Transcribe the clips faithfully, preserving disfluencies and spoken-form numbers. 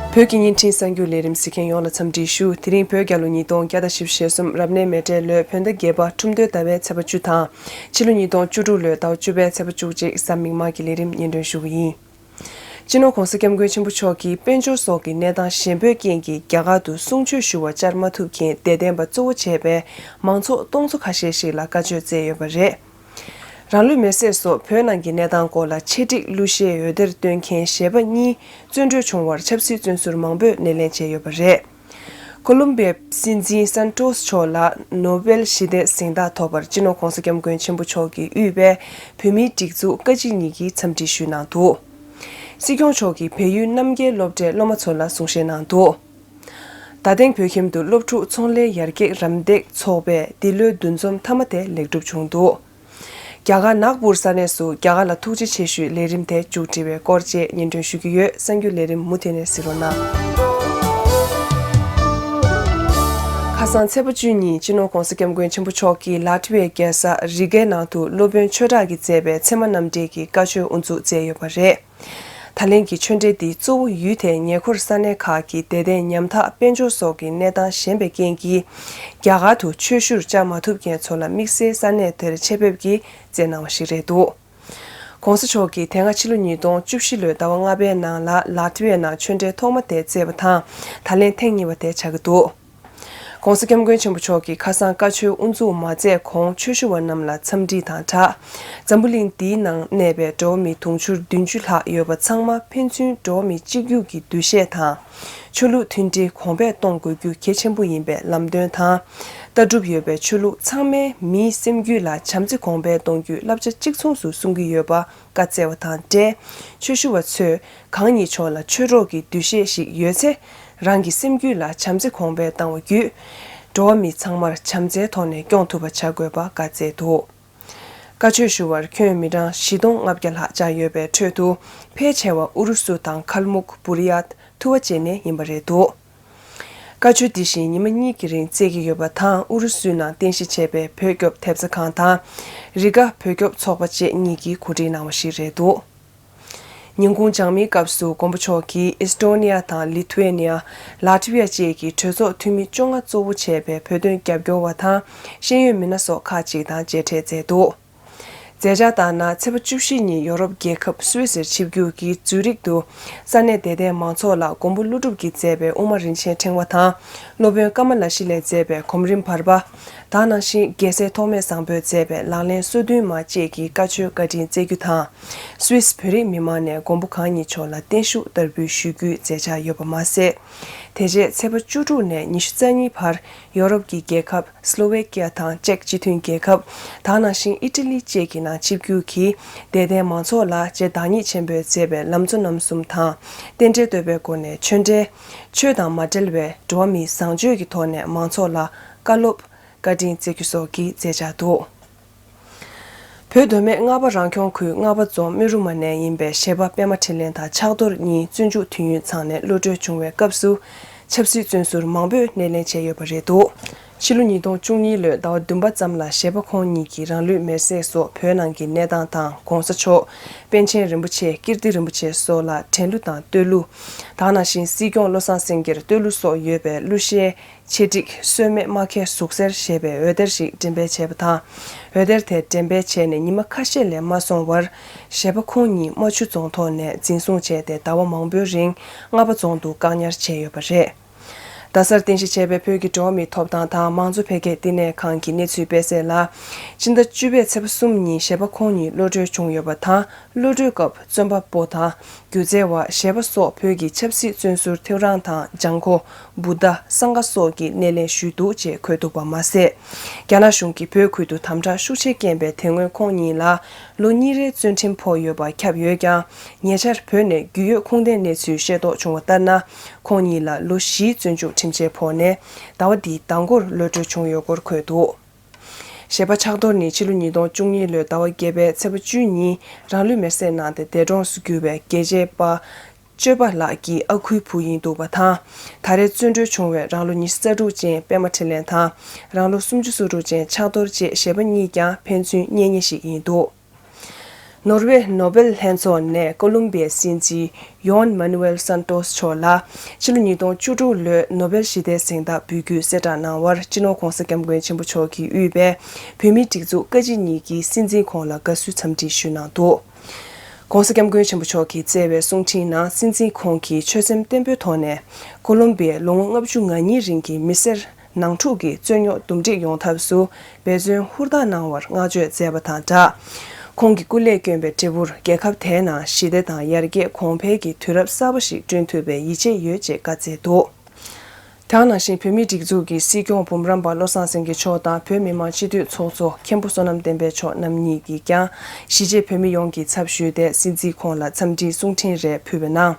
བོད་ཀྱི་བརྙན་འཕྲིན་གསར་འགྱུར་ལས་རིམ་གཟིགས་མཁན་ཡོངས་ལ་འཚམས་འདྲི་ཞུ། དེ་རིང་བོད་རྒྱལ་ལོ་ཉིས་སྟོང་བརྒྱ་དང་བཞི་བཅུ་ཞེ་གསུམ་རབ་གནས་མེ་སྤྲེལ་ལོའི་བོད་ཟླ་བརྒྱད་པ་ཁྲུམས་སྟོན་ཟླ་བའི་ཚེས་པ་བཅུ་དང་། ཕྱི་ལོ་ཉིས་སྟོང་བཅུ་དྲུག་ལོའི་ཟླ་བ་བཅུ་པའི་ཚེས་པ་བཅུ་གཅིག་གཟའ་མིག་དམར་གྱི་ལས་རིམ་སྙན་སྒྲོན་ཞུ་གི་ཡིན། སྤྱི་ནོར་༧གོང་ས་༧སྐྱབས་མགོན་ཆེན་པོ་མཆོག་གིས་དཔལ་འབྱོར་སོགས་ཀྱི་གནས་སྟངས་ཞན་པོའི་རྐྱེན་གྱིས་རྒྱ་གར་དུ་གསུང་ཆོས་ཞུ་བར་བཅར་མ་ཐུབ་མཁན་དད་ལྡན་པ་གཙོ་བོ་བྱས་པའི་མང་ཚོགས་སྟོང་ཚོ་ཁ་ཤས་ཤིག་ལ་བཀའ་ཆོས་སྩལ་ཡོད་པ་རེད། རང་ལུས་མེར་སྲེག་སོགས་བོད་ནང་གི་གནས་སྟངས་སྐོར་ལ་ཆེད་སྒྲིག་གླུ་གཞས་འོད་སྡེར་བཏོན་མཁན་གཞས་པ་གཉིས་བཙོན་གྲོལ་བྱུང་བར་ཆབ་སྲིད་བཙོན་ཟུར་མང་པོས་སྣེ་ལེན་བྱས་ཡོད་པ་རེད། ཁོ་ལོམ་བི་ཡའི་སྲིད་འཛིན་སན་ཏོས་མཆོག་ལ་ནོ་བེལ་ཞི་བདེའི་གཟེངས་རྟགས་ཐོབ་པར་སྤྱི་ནོར་༧གོང་ས་༧སྐྱབས་མགོན་ཆེན་པོ་མཆོག་གིས་དབུས་པའི་བོད་མིའི་སྒྲིག་འཛུགས་བཀའ་སྤྱི་གཉིས་ཀྱིས་འཚམས་འདྲི་ཞུས་གནང་འདུག། སྲིད་སྐྱོང་མཆོག་གིས་བལ་ཡུལ་རྣམ་རྒྱལ་སློབ་གྲྭའི་སློབ་མ་ཚོ་ལ་གསུང་བཤད་གནང་འདུག། རྡ་སྟེང་བོད་ཁྱིམ་དུ་སློབ་ཕྲུག་ཚོང་ལས་ཡར་རྒྱས་རམ་འདེགས་ཚོགས་པས་འདི་ལོའི་འདུ་འཛོམས་མཐའ་མ་དེ་ལེགས་གྲུབ་བྱུང་འདུག། རྒྱ་གར་ནག་པུར་ས་གནས་སུ་རྒྱ་གར་ལ་ཐུགས་རྗེ་ཆེ་ཞུའི་ལས་རིམ་དེ་མཇུག་སྒྲིལ་བའི་སྐོར་བཅས་སྙན་སྒྲོན་ཞུ་གི་ཡོད། གསར་འགྱུར་ལས་རིམ་མུ་མཐུད་ནས་གཟིགས་རོགས་གནང་། ཁ་སང་ཚེས་པ་བཅུ་ཉིན་སྤྱི་ནོར་༧གོང་ས་༧སྐྱབས་མགོན་ཆེན་པོ་མཆོག་གིས་ལ་ཏི་ཝི་ཡའི་རྒྱལ་ས་རི་གའི་ནང་དུ་སློབ་དཔོན་ཆོས་གྲགས་ཀྱིས་མཛད་པའི་ཚད་མ་རྣམ་འགྲེལ་གྱི་བཀའ་ཆོས་དབུ་འཛུགས་མཛད་ཡོད་པ་རེད། ད་ལན་གྱི་ཆོས་འབྲེལ་འདི་གཙོ་བོ་ཡུལ་དེའི་ཉེ་འཁོར་ས་གནས་ཁག་གི་དད་ལྡན་ཉམ་ཐག་དཔལ་འབྱོར་སོགས་ཀྱི་གནས་སྟངས་ཞན་པའི་རྐྱེན་གྱིས། རྒྱ་གར་དུ་ཆོས་ཞུར་བཅར་མ་ཐུབ་མཁན་ཚོ་ལ་དམིགས་བསལ་ས་གནས་དེར་ཆེད་ཕེབས་ཀྱིས་སྩལ་གནང་བ་ཞིག་རེད་འདུག། ༸གོང་ས་མཆོག་གིས་དེ་སྔ་ཕྱི་ལོ་ཉིས་སྟོང་བཅུ་བཞི་ལོའི་ཟླ་བ་ལྔ་པའི་ནང་ལ་ལ་ཏི་ཝི་ཡའི་ནང་ཆོས་འབྲེལ་ཐོག་མ་དེ་བསྩལ་བ་དང་། ད་ལན་ཐེངས་གཉིས་པ་དེ་ཆགས་ཀྱི་འདུག། ༸གོང་ས་༸སྐྱབས་མགོན་ཆེན་པོ་མཆོག་གིས་ཁ་སང་བཀའ་ཆོས་དབུ་འཛུགས་མ་མཛད་གོང་ཆོས་ཞུ་བ་རྣམས་ལ་འཚམས་འདྲི་དང་སྦྲགས། འཛམ་བུ་གླིང་འདིའི་ནང་གནས་པའི་འགྲོ་བ་མི་དུང་ཕྱུར་བདུན་ཅུ་ལྷག་ཡོད་པ་ཚང་མ་ཕན་ཚུན་འགྲོ་བ་མི་གཅིག་གྱུར་གྱི་འདུ་ཤེས་དང་། ཆོས་ལུགས་མཐུན་སྒྲིལ་གོང་འཕེལ་གཏོང་དགོས་རྒྱུ་གལ་ཆེན་པོ་ཡིན་པའི་ལམ་སྟོན་དང་། ལྟ་གྲུབ་ཡོད་པའི་ཆོས་ལུགས་ཚང་མས་མིའི་སེམས་རྒྱུད་ལ་བྱམས་བརྩེ་གོང་འཕེལ་གཏོང་རྒྱུའི་བསླབ་བྱ་གཅིག་མཚུངས་སུ་གསུང་གི་ཡོད་པ། བཀའ་སྩལ་བ་དང་འབྲེལ། ཆོས་ཞུ་བ་ཚོས་གང་ཉིད་ཕྱོགས་ལ་ཆོས་གྲོགས་ཀྱི་འདུ་ཤེས་ཤིག་ཡོད་ཚེ། རང་གི་སེམས་རྒྱུད་ལ་བྱམས་བརྩེ་གོང་འཕེལ་བཏང་བ་བརྒྱུད། འགྲོ་བ་མི་ཚང་མར་བྱམས་བརྩེའི་ཐོག་ནས་སྐྱོང་ཐུབ་པ་བྱ་དགོས་པ་བཀའ་སྩལ་འདུག། བཀའ་ཆོས་ཞུ་བར་ཁྱོན་མི་གྲངས་བཞི་སྟོང་ལྔ་བརྒྱ་ལྷག་བཅར་ཡོད་པའི་ཁྲོད་དུ། ཕལ་ཆེ་བ་ཨུ་རུ་སུ་དང་ཁལ་མུག་བུ་རི་ཡཱཏ། ཐུ་བ་བཅས་ནས་ཡིན་པ་རེད་འདུག། བཀའ་ཆོས་འདི་བཞིན་ཉི་མ་གཉིས་ཀྱི་རིང་སྩལ་གྱི་ཡོད་པ་དང་། ཨུ་རུ་སུའི་ནང་རྟེན་གཞི་བྱས་པའི་བོད་སྐྱོབ་ཐེབས་རྩ་ཁང་དང་། རི་ག་བོད་སྐྱོབ་ཚོགས་པ་བཅས་གཉིས་ཀྱིས་གོ་སྒྲིག་གནང་བ་ཞིག་རེད་འདུག། ཉིན་གུང་སྦྱང་མའི་སྐབས་སུ་མགོན་པོ་མཆོག་གིས་ཨིས་ཏོ་ནི་ཡ་དང་ལི་ཐུ་ཨེ་ནི་ཡ། ལ་ཏི་ཝི་ཡ་བཅས་ཀྱི་གྲོས་ཚོགས་འཐུས་མི་བཅོ་ལྔ་གཙོ་བོ་བྱས་པའི་བོད་དོན་རྒྱབ་སྐྱོར་བ་དང་། ཤེས་ཡོན་མི་སྣ་སོགས་ཁག་ཅིག་དང་མཇལ་འཕྲད་མཛད་འདུག། མཛད་འཆར་ལྟར་ན། ཚེས་པ་བཅུ་བཞི་ཉིན་ཡོ་རོབ་རྒྱལ་ཁབ་སུད་སིར་ཆིབས་བསྒྱུར་གྱིས་ཛུ་རིག་ཏུ། ས་གནས་དད་ལྡན་མང་ཚོགས་ལ་མགོན་པོ་ཀླུ་སྒྲུབ་ཀྱིས་མཛད་པའི་དབུ་མ་རིན་ཆེན་ཕྲེང་བ་དང་། སློབ་དཔོན་ཀ་མ་ལ་ཤཱི་ལས་མཛད་པའི་གོམ་རིམ་བར་པ། དེ་ནང་བཞིན་རྒྱལ་སྲས་ཐོགས་མེད་བཟང་པོས་མཛད་པའི་ལག་ལེན་སོ་བདུན་མ་བཅས་ཀྱི་བཀའ་ཆོས་བཀའ་དྲིན་སྩལ་རྒྱུ་དང་། སུད་སི་བོད་རིགས་མི་མང་ནས་མགོན་པོ་གང་ཉིད་མཆོག་ལ་བརྟན་བཞུགས་བསྟར་འབུལ་ཞུ་རྒྱུའི་མཛད་འཆར་ཡོད་པ་མ་ཟད། དེ་རྗེས་ཚེས་པ་བཅུ་དྲུག་ནས་ཉི་ཤུ་རྩ་གཉིས་བར་ཡོ་རོབ་ཀྱི་རྒྱལ་ཁབ། སློ་ཝེ་ཀི་ཡ་དང་ཅེཀ་སྤྱི་མཐུན་རྒྱལ་ཁབ། དེ་ནང་བཞིན་ཨི་ཊ་ལི་བཅས་ཀྱི་ནང་ཆིབས་བསྒྱུར་གྱིས་དད་ལྡན་མང་ཚོགས་ལ་རྗེ་བདག་ཉིད་ཆེན་པོས་མཛད་པའི་ལམ་གཙོ་རྣམ་གསུམ་དང་། རྟེན་འབྲེལ་བསྟོད་པའི་སྒོ་ནས་ཆོས་འབྲེལ། ཆོས་དང་མ་འབྲེལ་བའི་འགྲོ་བ་མིའི་བཟང་སྤྱོད་ཀྱི་ཐོག་ནས་མང་ཚོགས་ལ་བཀའ་སློབ། བཀའ་དྲིན་སྩལ་རྒྱུ་སོགས་ཀྱི་མཛད་འཆར་འདུག། བོད་མདོ་སྨད་རྔ་པ་རང་སྐྱོང་ཁུལ་རྔ་པ་རྫོང་སྨིན་རུ་མ་ནས་ཡིན་པའི་གཞས་པ་པད་མ་འཕྲིན་ལས་དང་ཕྱག་རྡོར་གཉིས་བཙོན་འཇུག་དུས་ཡུན་ཚང་ནས་གློད་གྲོལ་བྱུང་བའི་སྐབས་སུ། ཆབ་སྲིད་བཙོན་ཟུར་མང་པོས་སྣེ་ལེན་བྱས་ཡོད་པ་རེད་འདུག། ཕྱི་ལོ་ཉིས་སྟོང་བཅུ་གཉིས་ལོའི་ཟླ་བ་བདུན་པ་ཙམ་ལ་གཞས་པ་ཁོང་གཉིས་ཀྱིས་རང་ལུས་མེར་སྲེག་སོགས་བོད་ནང་གི་གནས་སྟངས་དང་། གོང་ས་མཆོག་པཎ་ཆེན་རིན་པོ་ཆེ། ཀིརྟི་རིན་པོ་ཆེ་སོགས་ལ་དྲན་གླུ་དང་བསྟོད་གླུ། དེ་ནང་བཞིན་སྲིད་སྐྱོང་བློ་བཟང་སེང་གེར་བསྟོད་གླུ་སོགས་ཡོད་པའི་གླུ་གཞས། ཆེད་སྒྲིག་སྲོལ་མེད་རྨ་ཁའི་ཟུག་གཟེར་ཞེས་པའི་འོད་སྡེར་ཞིག་འགྲེམས་སྤེལ་བྱས་པ་དང་། འོད་སྡེར་དེ་འགྲེམས་སྤེལ་བྱས་ནས་ཉི་མ་ཁ་ཤས་ལས་མ་སོང་བར། གཞས་པ་ཁོང་ཉིད་རྨ་ཆུ་རྫོང་ཐོག་ནས་འཛིན་བཟུང་བྱས་ཏེ་ཟླ་བ་མང་པོའི་རིང་རྔ་པ་རྫོང་དུ་བཀག་ཉར་བྱས་ཡོད་པ་རེད། རྡ་སར་རྟེན་གཞི་བྱས་པའི་བོད་ཀྱི་འགྲོ་བ་མིའི་ཐོབ་ཐང་དང་མང་གཙོ་འཕེལ་རྒྱས་བསྟི་གནས་ཁང་གི་གནས་ཚུལ་སྤེལ་གསལ་ལ། སྤྱི་ཟླ་བཅུ་པའི་ཚེས་པ་གསུམ་ཉིན་གཞས་པ་ཁོང་ཉིད་གློད་གྲོལ་བྱུང་ཡོད་པ་དང་། གློད་གྲོལ་སྐབས་བཙོན་པ་པོ་དང་། སྒྱུ་རྩལ་བ། གཞས་པ་སོགས་བོད་ཀྱི་ཆབ་སྲིད་བཙོན་ཟུར་ཐེའུ་རང་དང་། ལྗང་ཁོ། བུདྡྷ། སངྒ་སོགས་ཀྱིས་སྣེ་ལེན་ཞུས་འདུག་ཅེས་འཁོད་འདུག་པ་མ་ཟད། རྒྱ་ནག་གཞུང་གིས་བོད་ཁུལ་དུ་དམ་དྲག་ཤུགས་ཆེ་བསྐྱེད་པའི་དེ་སྔོན་ཁོང་ཉིད་ལ་ལོ་གཉིས་རེའི་བཙོན་ཁྲིམས་ཕོག་ཡོད་པ་ཁྱབ་ཡོད་ཀྱང་། ཉེ་ཆར་བོད་ནས་རྒྱུས་ཡོད་ཁུངས་ལྡན་གནས་ཚུལ་ཤེས་རྟོགས་བྱུང་བ་ལྟར་ན། ཁོང་ཉིད་ལ་ལོ་བཞིའི་བཙོན་འཇུག་ཁྲིམས་ཆད་ཕོག་ནས། ཟླ་བ་འདིའི་ཟླ་མགོར་གློད་གྲོལ་བྱུང་ཡོད་སྐོར་འཁོད་འདུག། གཞས་པ་ཕྱག་རྡོར་ནི་ཕྱི་ལོ་ཉིས་སྟོང་བཅུ་གཉིས་ལོའི་ཟླ་བ་བརྒྱད་པའི་ཚེས་པ་བཅུ་ཉིན་རང་ལུས་མེར་སྲེག་གནང་སྟེ་འདས་གྲོངས་སུ་གྱུར་བའི་རྒྱལ་གཅེས་པ་གཅོད་པ་ལགས་ཀྱི་ཨ་ཁུའི་བུ་ཡིན་འདུག་པ་དང་། ད་རེས་བཙོན་གྲོལ་བྱུང་བའི་རང་ལོ་ཉི་ཤུ་རྩ་དྲུག་ཅན་པད་མ་འཕྲིན་ལས་དང་། རང་ལོ་སུམ་ཅུ་སོ་དྲུག་ཅན་ཕྱག་རྡོར་བཅས་གཞས་པ་གཉིས་ཀྱང་ཕན་ཚུན་གཉེན་ཉེ་ཞིག་ཡིན་འདུག། ནོར་ཝེ་ནོ་བེལ་ལྷན་ཚོགས་ནས་ཀོ་ལོམ་བི་ཡའི་སྲིད་འཛིན་ཡོན་མཱ་ནུ་ཨེལ་སན་ཏོས་མཆོག་ལ་ཕྱི་ལོ་ཉིས་སྟོང་བཅུ་དྲུག་ལོའི་ནོ་བེལ་ཞི་བདེའི་གཟེངས་རྟགས་འབུལ་རྒྱུའི་གསལ་བསྒྲགས་གནང་བར། སྤྱི་ནོར་༧གོང་ས་༧སྐྱབས་མགོན་ཆེན་པོ་མཆོག་གིས་དབུས་པའི་བོད་མིའི་སྒྲིག་འཛུགས་བཀའ་སྤྱི་གཉིས་ཀྱི་སྲིད་འཛིན་ཁོང་ལ་དགའ་བསུའི་འཚམས་འདྲི་ཞུས་གནང་འདུག ༸གོང་ས་༸སྐྱབས་མགོན་ཆེན་པོ་མཆོག་གིས་བསྩལ་བའི་གསུང་འཕྲིན་ནང་། སྲིད་འཛིན་ཁོང་གིས་ཆོད་སེམས་བརྟན་པོའི་ཐོག་ནས་ཀོ་ལོམ་བི་ཡས་ལོ་ངོ་ལྔ་བཅུ་ང་གཉིས་རིང་གི་མི་སེར་ནང་འཁྲུག་གི་རྩོད་རྙོག་འདུམ་འགྲིག་ཡོང་ཐབས་སུ་འབད་བརྩོན་ཧུར་ཐག་གནང་བར་བསྔགས་བརྗོད་མཛད་པ་དང་སྦྲགས། ཁོང་གི་སྐུ་ལས་བསྐྱོན་པའི་འབྲས་བུར་རྒྱལ་ཁབ་དེའི་ནང་ཞི་བདེ་དང་ཡར་རྒྱས་གོང་འཕེལ་གྱི་དུས་རབས་གསར་པ་ཞིག་བསྐྲུན་ཐུབ་པའི་ཡིད་ཆེས་ཡོད་ཅེས་བཀའ་སྩལ་འདུག་དེ་ནང་བཞིན་བོད་མིའི་སྒྲིག་འཛུགས་ཀྱི་སྲིད་སྐྱོང་འབུམ་རམས་པ་བློ་བཟང་སེང་གེ་མཆོག་དང་བོད་མི་མང་སྤྱི་འཐུས་ཚོགས་གཙོ་མཁན་པོ་བསོད་ནམས་བསྟན་འཕེལ་མཆོག་རྣམ་གཉིས་ཀྱིས་ཀྱང་གཞིས་བྱེས་བོད་མི་ཡོངས་ཀྱི་ཚབ་ཞུས་ཏེ་སྲིད་འཛིན་ཁོང་ལ་འཚམས་འདྲིའི་གསུང་འཕྲིན་རེ་ཕུལ་བའི་ནང་།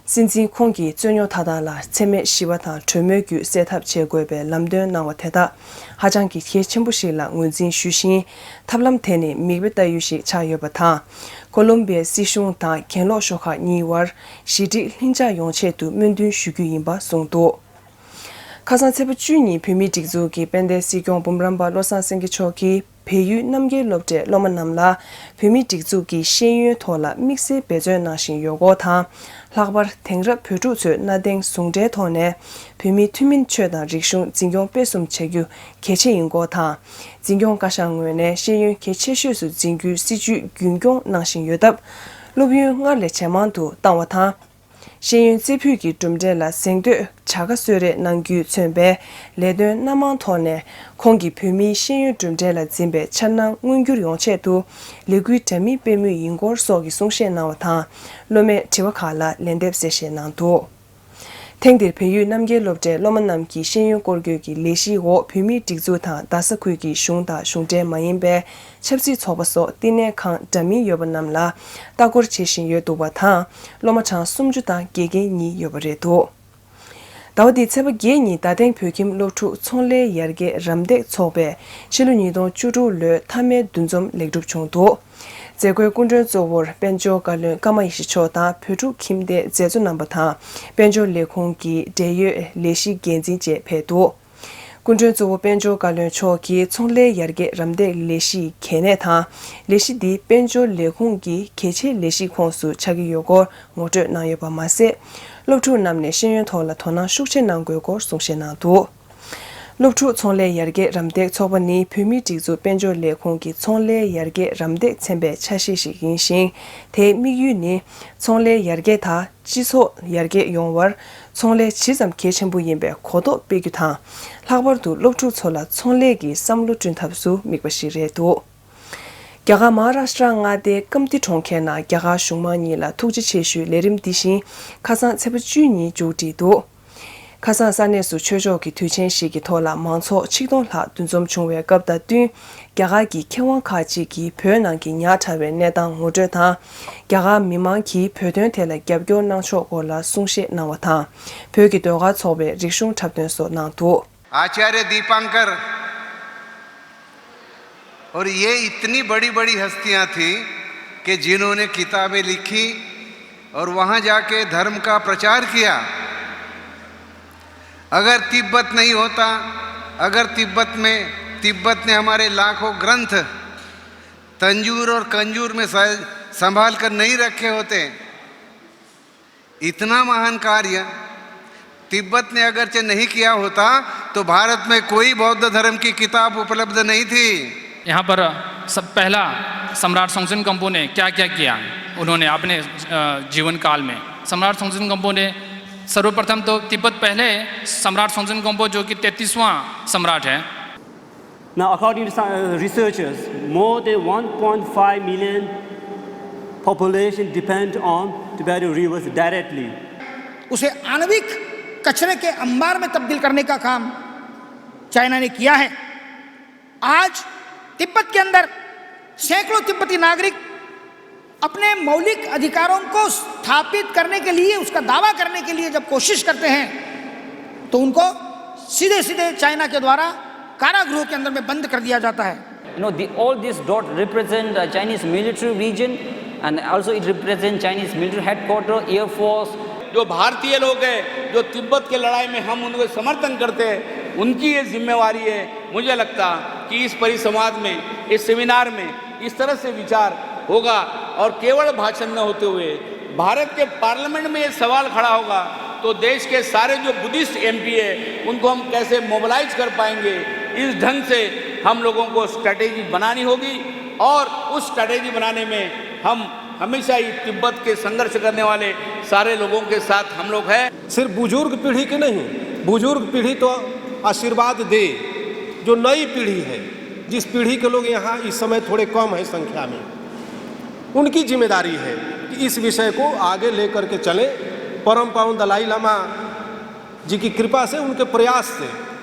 སྲིད་འཛིན་ཁོང་གིས་རྩོད་རྙོག་མཐའ་དག་ལ་འཚེ་མེད་ཞི་བ་དང་གྲོས་མོལ་བརྒྱུད་སེལ་ཐབས་བྱེད་དགོས་པའི་ལམ་སྟོན་གནང་བ་དེ་དག་ཧ་ཅང་གི་གལ་ཆེན་པོ་ཞིག་ལ་ངོས་འཛིན་ཞུ་བཞིན། ཐབས་ལམ་དེ་ནི་མིག་དཔེ་ལྟ་ཡུལ་ཞིག་ཆགས་ཡོད་པ་དང་། ཀོ་ལོམ་བི་ཡའི་སྲིད་གཞུང་དང་གྱེན་ལོག་ཤོག་ཁག་གཉིས་བར་ཞི་འགྲིག་ལྷིང་འཇགས་ཡོང་ཆེད་དུ་སྨོན་འདུན་ཞུ་རྒྱུ་ཡིན་པ་གསུངས་འདུག་ཁ་སང་ཚེས་པ་བཅུ་ཉིན་བོད་མིའི་སྒྲིག་འཛུགས་ཀྱི་དཔལ་ལྡན་སྲིད་སྐྱོང་འབུམ་རམས་པ་བློ་བཟང་སེང་གེ་མཆོག་གིས། བལ་ཡུལ་རྣམ་རྒྱལ་སློབ་གྲྭའི་སློབ་མ་རྣམས་ལ་བོད་མིའི་སྒྲིག་འཛུགས་ཀྱི་ཤེས་ཡོན་ཐོག་ལ་དམིགས་བསལ་འབད་བརྩོན་གནང་བཞིན་ཡོད་སྐོར་དང་། ལྷག་པར་དེང་རབས་བོད་ཕྲུག་ཚོས་གནའ་དེང་ཟུང་འབྲེལ་ཐོག་ནས་བོད་མིའི་ཐུན་མིན་ཆོས་དང་རིག་གཞུང་འཛིན་སྐྱོང་སྤེལ་གསུམ་བྱ་རྒྱུ་གལ་ཆེ་ཡིན་སྐོར་དང་། འཛིན་སྐྱོང་བཀའ་ཤག་ངོས་ནས་ཤེས་ཡོན་གལ་ཆེ་ཤོས་སུ་འཛིན་རྒྱུའི་སྲིད་ཇུས་རྒྱུན་སྐྱོང་གནང་བཞིན་ཡོད་སྟབས། སློབ་ཡོན་སྔར་ལས་ཇེ་མང་དུ་བཏང་བ་དང་། ཤེས་ཡོན་རྩེ་ཕུད་ཀྱི་གྲུབ་འབྲས་ལ་གཟེངས་བསྟོད་བྱ་དགའ་གསོལ་རས་གནང་རྒྱུས་མཚོན་པའི་ལས་དོན་སྣ་མང་ཐོག་ནས་ཁོང་གིས་བོད་མིའི་ཤེས་ཡོན་གྲུབ་འབྲས་ལ་འཛིན་པའི་འཆར་སྣང་མངོན་འགྱུར་ཡོང་ཆེད་དུ་ལས་འགུལ་འདྲ་མིན་སྤེལ་མུས་ཡིན་སྐོར་སོགས་ཀྱི་གསུང་བཤད་གནང་བ་དང་། སློབ་མའི་དྲི་བ་ཁག་ལ་ལན་འདེབས་གསལ་བཤད་གནང་འདུག་ཐེངས་འདིར་བལ་ཡུལ་རྣམ་རྒྱལ་སློབ་གྲྭའི་སློབ་མ་རྣམས་ཀྱིས་ཤེས་ཡོན་སྐོར་སྐྱོད་ཀྱི་ལས་གཞིའི་འོག་བོད་མིའི་སྒྲིག་འཛུགས་དང་རྡ་ས་ཁུལ་གྱི་གཞུང་དང་གཞུང་འབྲེལ་མ་ཡིན་པའི་ཆབ་སྲིད་ཚོགས་པ་སོགས་བསྟི་གནས་ཁང་འདྲ་མིན་ཡོད་པ་རྣམས་ལ་ལྟ་སྐོར་བྱེད་བཞིན་ཡོད་འདུག་པ་དང་། སློབ་མ་གྲངས་སུམ་ཅུ་དང་དགེ་རྒན་གཉིས་ཡོད་པ་རེད་འདུག་ཟླ་བ་འདིའི་ཚེས་པ་བརྒྱད་ཉིན་རྡ་སྟེང་བོད་ཁྱིམ་སློབ་ཕྲུག་ཚོང་ལས་ཡར་རྒྱས་རམ་འདེགས་ཚོགས་པས་ཕྱི་ལོ་ཉིས་སྟོང་བཅུ་དྲུག་ལོའི་མཐའ་མའི་འདུ་འཛོམས་ལེགས་གྲུབ་བྱུང་འདུག་མཛད་སྒོའི་སྐུ་མགྲོན་གཙོ་བོར་དཔལ་འབྱོར་བཀའ་བློན་ཀརྨ་ཡེ་ཤེས་མཆོག་དང་བོད་ཕྲུག་ཁྱིམ་སྡེའི་མཛད་གཙོ་རྣམ་པ་དང་། དཔལ་འབྱོར་ལས་ཁུངས་ཀྱི་འབྲེལ་ཡོད་ལས་གཞི་འགན་འཛིན་བཅས་ཕེབས་འདུག་སྐུ་མགྲོན་གཙོ་བོ་དཔལ་འབྱོར་བཀའ་བློན་མཆོག་གིས་ཚོང་ལས་ཡར་རྒྱས་རམ་འདེགས་ལས་གཞི་ཡི་གལ་གནད་དང་། ལས་གཞི་འདིས་དཔལ་འབྱོར་ལས་ཁུངས་ཀྱི་གལ་ཆེའི་ལས་གཞིའི་ཁོངས་སུ་ཆགས་ཀྱི་ཡོད་སྐོར་ངོ་སྤྲོད་གནང་ཡོད་པ་མ་ཟད། སློབ་ཕྲུག་རྣམས་ནས་ཤེས་ཡོན་ཐོག་ལ་དོ་སྣང་ཤུགས་ཆེ་གནང་དགོས་སྐོར་གསུང་བཤད་གནང་འདུག་སློབ་ཕྲུག་ཚོང་ལས་ཡར་རྒྱས་རམ་འདེགས་ཚོགས་པ་ནི་བོད་མིའི་སྒྲིག་འཛུགས་དཔལ་འབྱོར་ལས་ཁུངས་ཀྱི་ཚོང་ལས་ཡར་རྒྱས་རམ་འདེགས་ཚན་པའི་ཆ་ཤས་ཤིག་ཡིན་ཞིང་། དེའི་དམིགས་ཡུལ་ནི་ཚོང་ལས་ཡར་རྒྱས་དང་སྤྱི་ཚོགས་ཡར་རྒྱས་ཡོང་བར་ཚོང་ལས་ཇི་ཙམ་གལ་ཆེན་པོ་ཡིན་པའི་གོ་རྟོགས་སྤེལ་རྒྱུ་དང་། ལྷག་པར་དུ་སློབ་ཕྲུག་ཚོ་ལ་ཚོང་ལས་ཀྱི་བསམ་བློ་བསྐྲུན་ཐབས་སུ་དམིགས་པ་ཞིག་རེད་འདུག་རྒྱ་གར་མ་ཧཱ་རཱ་ཤི་ཏྲ་མངའ་སྡེའི་ཀམ་ཏི་གྲོང་ཁྱེར་ནང་རྒྱ་གར་གཞུང་མང་གཉིས་ལ་ཐུགས་རྗེ་ཆེ་ཞུའི་ལས་རིམ་འདི་བཞིན་ཁ་སང་ཚེས་པ་བཅུ་ཉིན་མཇུག་བསྒྲིལ་འདུག་ཁ་སང་ས་གནས་སུ་ཆོས་ཕྱོགས་ཀྱི་དུས་ཆེན་ཞིག་གི་ཐོག་ལ་མང་ཚོགས་ཆིག་སྟོང་ལྷག་འདུ་འཛོམས་བྱུང་བའི་སྐབས་དང་བསྟུན། རྒྱ་གར་གྱི་མཁས་དབང་ཁག་ཅིག་གིས་བོད་ནང་གི་ཉག་ཕྲ་བའི་གནས་སྟངས་ངོ་སྤྲོད་དང་། རྒྱ་གར་མི་མང་གིས་བོད་དོན་ཐད་ལ་རྒྱབ་སྐྱོར་གནང་ཕྱོགས་སྐོར་ལ་གསུང་བཤད་གནང་བ་དང་། བོད་ཀྱི་ཟློས་གར་ཚོགས་པའི་རིག་གཞུང་འཁྲབ་སྟོན་སོགས་གནང་འདུག आचार्य दीपांकर और ये इतनी बड़ी बड़ी हस्तियां थी कि जिन्होंने किताबें लिखी और वहां जाके धर्म का प्रचार किया। अगर तिब्बत नहीं होता, अगर तिब्बत में, तिब्बत ने हमारे लाखों ग्रंथ तंजूर और कंजूर में स- संभाल कर नहीं रखे होते, इतना महान कार्य तिब्बत ने अगरचे नहीं किया होता तो भारत में कोई बौद्ध धर्म की किताब उपलब्ध नहीं थी। यहाँ पर सब पहला सम्राट सोंगजिन कंपो ने क्या क्या किया, उन्होंने अपने जीवन काल में, सम्राट सोंगजिन कंपो ने सर्वप्रथम तो तिब्बत पहले सम्राट सोंगजिन कंपो जो कि तैंतीसवां सम्राट है। Now, according to researchers, more than one point five million population depend on Tibetan rivers directly. उसे आणविक कचरे के अंबार में तब्दील करने का काम चाइना ने किया है। आज तिब्बत के अंदर सैकड़ों तिब्बती नागरिक अपने मौलिक अधिकारों को स्थापित करने के लिए, उसका दावा करने के लिए जब कोशिश करते हैं, तो उनको सीधे सीधे चाइना के द्वारा कारागृह के अंदर में बंद कर दिया जाता है। You know, the, all these dot represent a Chinese military region, and also it represent Chinese military headquarter, air force. जो भारतीय लोग हैं, जो तिब्बत के लड़ाई में हम उनको समर्थन करते हैं, उनकी ये जिम्मेवारी है। मुझे लगता कि इस परिसंवाद में, इस सेमिनार में इस तरह से विचार होगा और केवल भाषण न होते हुए भारत के पार्लियामेंट में ये सवाल खड़ा होगा, तो देश के सारे जो बुद्धिस्ट एमपी है, उनको हम कैसे मोबिलाइज कर पाएंगे? इस ढंग से हम लोगों को स्ट्रैटेजी बनानी होगी और उस स्ट्रैटेजी बनाने में हम हमेशा ही तिब्बत के संघर्ष करने वाले सारे लोगों के साथ हम लोग हैं। सिर्फ बुजुर्ग पीढ़ी के नहीं, बुजुर्ग पीढ़ी तो आशीर्वाद दे, जो नई पीढ़ी है, जिस पीढ़ी के लोग यहाँ इस समय थोड़े कम हैं संख्या में, उनकी जिम्मेदारी है कि इस विषय को आगे लेकर के चलें। परम पावन दलाई लामा जी की कृपा से, उनके प्रयास से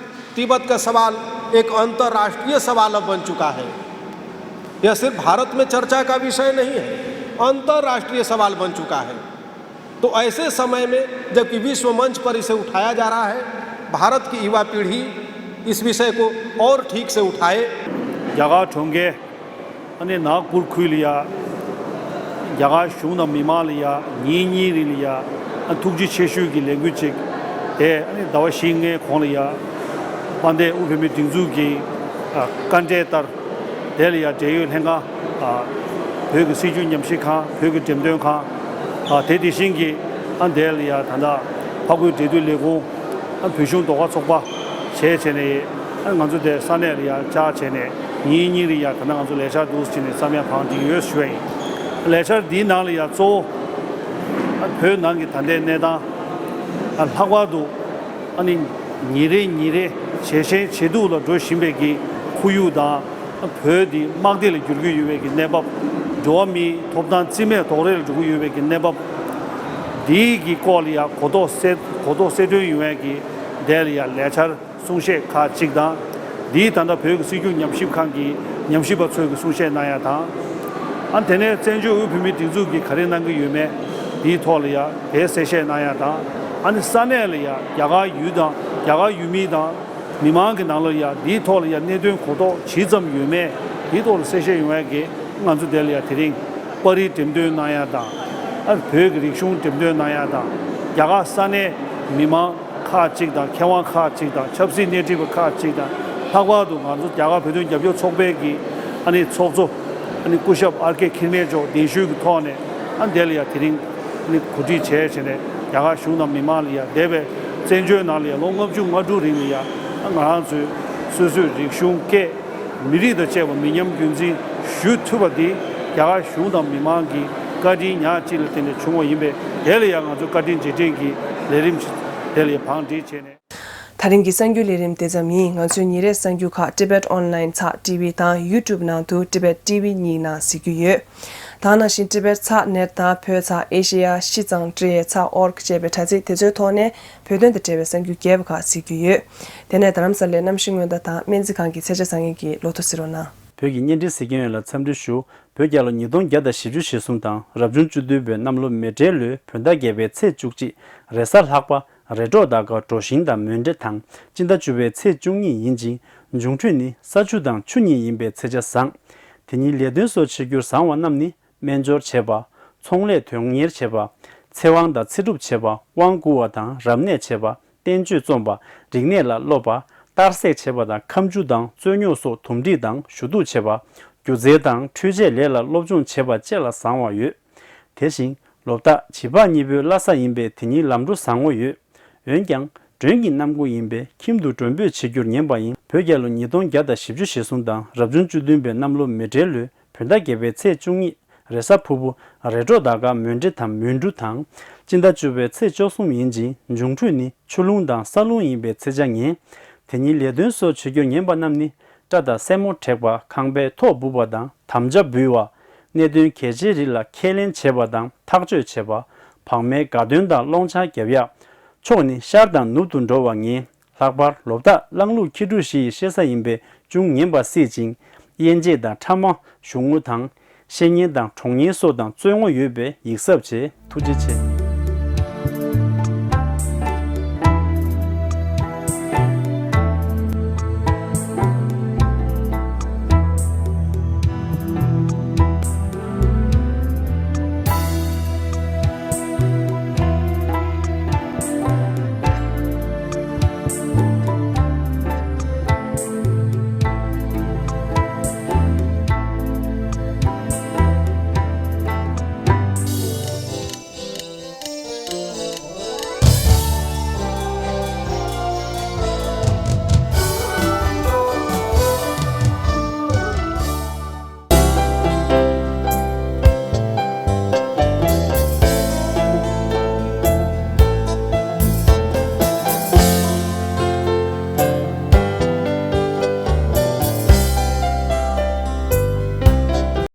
तिब्बत का सवाल एक अंतर्राष्ट्रीय सवाल अब बन चुका है। यह सिर्फ भारत में चर्चा का विषय नहीं है, अंतर्राष्ट्रीय सवाल बन चुका है। तो ऐसे समय में जबकि विश्व मंच पर इसे उठाया जा रहा है, भारत की युवा पीढ़ी इस विषय को और ठीक से उठाए। རྒྱ་གར་གྲོང་ཁྱེར། ཨ་ནི་ནཱག་པུར་ཁུལ་ལ་ཡ། རྒྱ་གར་གཞུང་དང་མི་མང་ལ་ཡ། ཉིན་གཉིས་རིང་ལ་ཡ། ཨ་ཐུགས་རྗེ་ཆེ་ཞུའི་གི་ལས་འགུལ་ཅིག་དེ་ཨ་ནི་ཟླ་བ་བཞི་ལྔའི་གོང་ལ་ཡ། དཔལ་ལྡན་དབུས་བོད་མིའི་སྒྲིག་འཛུགས་ཀྱི་ཨ་བཀའ་འབྲེལ་ལྟར། དེ་ལ་ཡ་འབྲེལ་ཡོད་ལྷན་ཁང་། ཨ་བོད་ཀྱི་སྲིད་བྱུས་ཉམས་ཞིབ་ཁང་། བོད་ཀྱི་འགྲེམས་སྟོན་ཁང་། ཨ་དེ་དེ་བཞིན་གྱི་ཨ་དེ་ལ་ཡ་ད་ལྟ་ཕ་རྒོད་འབྲེལ་མཐུད་ལས་ཁུངས། ཨ་བོད་གཞུང་ཟློས་གར་ཚོགས་པ་བྱས་བྱས་ནས། ཨ་ང་ཚོ་དེ་ས་གནས་ལ་ཡ་བཅར་བྱས་ནས་ཉིན་གཉིས་རིང་ཡ་ད་ལྟ་ང་ཚོ་ལས་འཆར་འདུག་སེ་བྱས་ནས་བསམ་ཡ་བང་སྒྲིག་ཡོད་ཞུ་བ་ཡིན། ལས་འཆར་འདིའི་ནང་ལ་ཡ་གཙོ་བོ་ཨ་བོད་ནང་གི་ད་ལྟའི་གནས་སྟངས། ཨ་ལྷག་པར་དུ་ཨ་ནི་ཉིན་རེ་ཉིན་རེ་ཇེ་ཞན་ཇེ་སྡུག་ལ་འགྲོ་བཞིན་པའི་གི་ཁོར་ཡུག་དང་། བོད་འདི་དམག་སྡེ་ལ་འགྱུར་གྱི་ཡོད་པའི་གི་གནས་བབ། འགྲོ་བ་མིའི་ཐོབ་ཐང་རྩིས་མེད་རྡོག་རོལ་ལ་འགྲོ་གི་ཡོད་པའི་གི་གནས་བབ། འདིའི་གི་སྐོར་ལ་ཡ་གོ་རྟོགས་གསལ་གོ་རྟོགས་གསལ་སྟོན་ཡོང་བའི་གི་དེ་ལ་ཡ་ལས་འཆར་གསུང་བཤད་ཁག་ཅིག་དང་། འདིའི་ད་ལྟ་བོད་ཀྱི་སྲིད་བྱུས་ཉམས་ཞིབ་ཁང་གི་ཉམས་ཞིབ་པ་ཚོས་ཀྱི་གསུང་བཤད་གནང་ཡ་དང་། ཨ་དེ་ནས་བཙན་བྱོལ་དབུས་བོད་མིའི་སྒྲིག་འཛུགས་ཀྱིས་ག་རེ་གནང་གི་ཡོད་མེད་འདིའི་ཐོག་ལ་ཡ་དེ་གསལ་བཤད་གནང་ཡ་དང་། ཨ་ནི་ས་གནས་ལ་ཡ་རྒྱ་གར་ཡུལ་དང་རྒྱ་གར་ཡུལ་མི་དང་། མི་མང་གི་ནང་ལ་ཡ་འདིའི་ཐོག་ལ་ཡ་གནད་དོན་གོ་རྟོགས་ཇི་ཙམ་ཡོད་མེད་འདིའི་ཐོག་ལ་གསལ་བཤད་ཡོང་ཡ་གི་ང་ཚོ་དེ་ལ་ཡ་དེ་རིང་པར་རིས་འགྲེམས་སྟོན་གནང་ཡ་དང་། ཨ་བོད་ཀྱི་རིག་གཞུང་འགྲེམས་སྟོན་གནང་ཡ་དང་། རྒྱ་གར་ས་གནས་མི་མང་ཁག་ཅིག་དང་། མཁས་དབང་ཁག་ཅིག་དང་། ཆབ་སྲིད་སྣེ་ཁྲིད་པ་ཁག་ཅིག་དང་། ལྷག་པར་དུ་ང་ཚོ་རྒྱ་གར་བོད་དོན་རྒྱབ་སྐྱོར་ཚོགས་པའི་གི་ཨ་ནི་ཚོགས་གཙོ་ཨ་ནི་སྐུ་ཞབས་ཨར་ཀེ་མཁྱེན་མེད་མཆོག་གདན་ཞུས་ཀྱི་ཐོག་ནས་ཨ་དེ་ལ་ཡ་དེ་རིང་ཨ་ནི་གོ་སྒྲིག་བྱས་བྱས་ནས་རྒྱ་གར་གཞུང་དང་མི་མང་ལ་ཡ་འདས་པའི་བཙན་བྱོལ་ནང་ལ་ཡ་ལོ་ལྔ་བཅུ་ང་དྲུག་རིང་ལ་ཡ་ཨ་ང་རང་ཚོའི་སོ་སོའི་རིག་གཞུང་སྐད། མི་རིགས་དང་བཅས་པ་མི་ཉམས་རྒྱུན་འཛིན་ཞུ་ཐུབ་པ་འདི་རྒྱ་གར་གཞུང་དང་མི་མང་གི་བཀའ་དྲིན་ཉག་གཅིག་ལ་བརྟེན་ནས་བྱུང་བ་ཡིན་པས། དེ་ལ་ཡང་ང་ཚོ་བཀའ་དྲིན་རྗེས་དྲན་གྱི་ལས་རིམ་དེ་ལ་བང་སྒྲིག་བྱས་ནས། དེ་རིང་གི་གསར་འགྱུར་ལས་རིམ་དེ་ཙམ་ཡིན། ང་ཚོའི་ཉིན་རེའི་གསར་འགྱུར་ཁག་Tibet Online ཚགས་ཊི་ཝི་དང་YouTube ནང་དུ་Tibet T V གཉིས་ནང་གཟིགས་རྒྱུ་ཡོད། ད་ག་ནང་བཞིན་Tibet ཚགས་ནེཊ་དང་བོད་ཚགས་ཨེ་ཤེ་ཡ་ཤིས་ཙང་ཀྲི་ཡེ་ཚགས་ཨོ་རྒ་ཅེས་པའི་དྲ་ཚིགས་དེ་ཚོའི་ཐོག་ནས་བོད་དོན་དང་འབྲེལ་བའི་གསར་འགྱུར་རྒྱས་པ་ཁག་གཟིགས་རྒྱུ་ཡོད། དེ་ནས་རྡ་རམ་ས་ལའི་གནམ་གཤིས་སྔོན་བརྡ་དང་སྨན་རྩིས་ཁང་གི་ཚེ་ཆེ་བཟང་ངན་གྱིས་ལོ་ཐོ་གཟིགས་རོགས་གནང་། བོད་ཀྱི་བརྙན་འཕྲིན་གཟིགས་མཁན་ཡོངས་ལ་འཚམས་འདྲི་ཞུ། བོད་རྒྱལ་ལོ་ཉིས་སྟོང་བརྒྱ་དང་བཞི་བཅུ་ཞེ་གསུམ་དང་རབ་བྱུང་བཅུ་བདུན་པའི་གནམ་ལོ་མེ་སྤྲེལ་ལོའི་བོད་ཟླ་བརྒྱད་པའི་ཚེས་བཅུ་གཅིག་རེས་གཟའ་ལྷག་པ། རེས་འགྲོགས་ཟླ་སྐར་གྲོ་བཞིན་དང་མོན་གྲེ་དང་སྤྱི་ཟླ་བཅུ་པའི་ཚེས་བཅུ་གཉིས་ཡིན་ཅིང་། འབྱུང་འཕྲོད་ནི་ས་ཆུ་དང་ཆུ་གཉིས་ཡིན་པའི་ཚེས་ཆ་བཟང་། དེ་ཉིན་ལས་དོན་སོགས་བྱེད་རྒྱུར་བཟང་བ་རྣམས་ནི། སྨན་སྦྱོར་བྱེད་པ། ཚོང་ལས་དོན་གཉེར་བྱེད་པ། ཚེ་དབང་དང་ཚེ་སྒྲུབ་བྱེད་པ། དབང་བསྐུར་བ་དང་རབ་གནས་བྱེད་པ། བསྟན་བཅོས་རྩོམ་པ། རིག་གནས་ལ་སློབ་པ། གཏར་སྲེག་བྱེད་པ་དང་ཁ་མཆུ་དང་རྩོད་རྙོག་སོགས་དུམ་སྒྲིག་དང་ཞུ་གཏུག་བྱེད་པ། སྒྱུ་རྩལ་དང་འཕྲུལ་ཆས་ལས་ལ་སློབ་སྦྱོང་བྱེད་པ་བཅས་ལ་བཟང་བ་ཡོད། དེ་བཞིན་ལོ་རྟགས་བྱིས་པ་གཉིས་པོའི་བླ་གཟའ་ཡིན་པས་དེ་ཉིན་ལམ་འགྲོ་བཟང་བོ་ཡོད། འོན་ཀྱང་མགྲོན་གྱི་གནམ་སྒོ་ཡིན་པས་ཁྱིམ་དུ་མགྲོན་འབོད་བྱེད་རྒྱུར་ཉན་པ་ཡིན། བོད་རྒྱལ་ལོ་ཉིས་སྟོང་བརྒྱ་དང་བཞི་བཅུ་ཞེ་གསུམ་དང་རབ་བྱུང་བཅུ་བདུན་པའི་གནམ་ལོ་མེ་སྤྲེལ་ལོའི་བོད་ཟླ་བརྒྱད་པའི་ཚེས་བཅུ་གཉིས་རེས་གཟའ་ཕུར་བུ། རེས་འགྲོགས་ཟླ་སྐར་མོན་གྲེ་དང་མོན་གྲུ་དང་། སྤྱི་ཟླ་བཅུ་པའི་ཚེས་བཅུ་གསུམ་ཡིན་ཅིང་འབྱུང་འཕྲོད་ནི་ཆུ་རླུང་དང་ས་རླུང་ཡིན་པའི་ཚེས་ཆ་ངན། དེ་ཉིན་ལས་དོན་སོགས་བྱེད་རྒྱུར་ཉན་པ་རྣམས་ནི། སྐྲ་དང་སེན་མོ་བྲེག་པ། ཁང་པའི་ཐོག་སྦུབ་པ་དང་དམ་བཅའ་འབུལ་བ། གནད་དོན་གལ་ཆེའི་རིགས་ལ་ཁས་ལེན་བྱེད་པ་དང་ཐག་གཅོད་བྱེད་པ། བག་མའི་དགའ་སྟོན་དང་སློང་ཆང་རྒྱབ་ཡག་ཕྱོགས་ནི་ཤར་དང་ནུབ་ཏུ་འགྲོ་བ་ངན། ལྷག་པར་ལོ་རྟགས་གླང་ལུག་ཁྱི་ཕྲུག་བཞི་ཡི་གཤེད་གཟའ་ཡིན་པས་ཅུང་ངན་པ་སྲིད་ཅིང་། དབྱེ་འབྱེད་དང་ཕྲ་མ་གཞུང་ངོ་དང་། བཤེས་གཉེན་དང་གྲོགས་ངན་སོགས་དང་རྩོད་ངོ་ཡོད་པས་ཡིག་གཟབ་བྱེད། ཐུགས་རྗེ་ཆེ།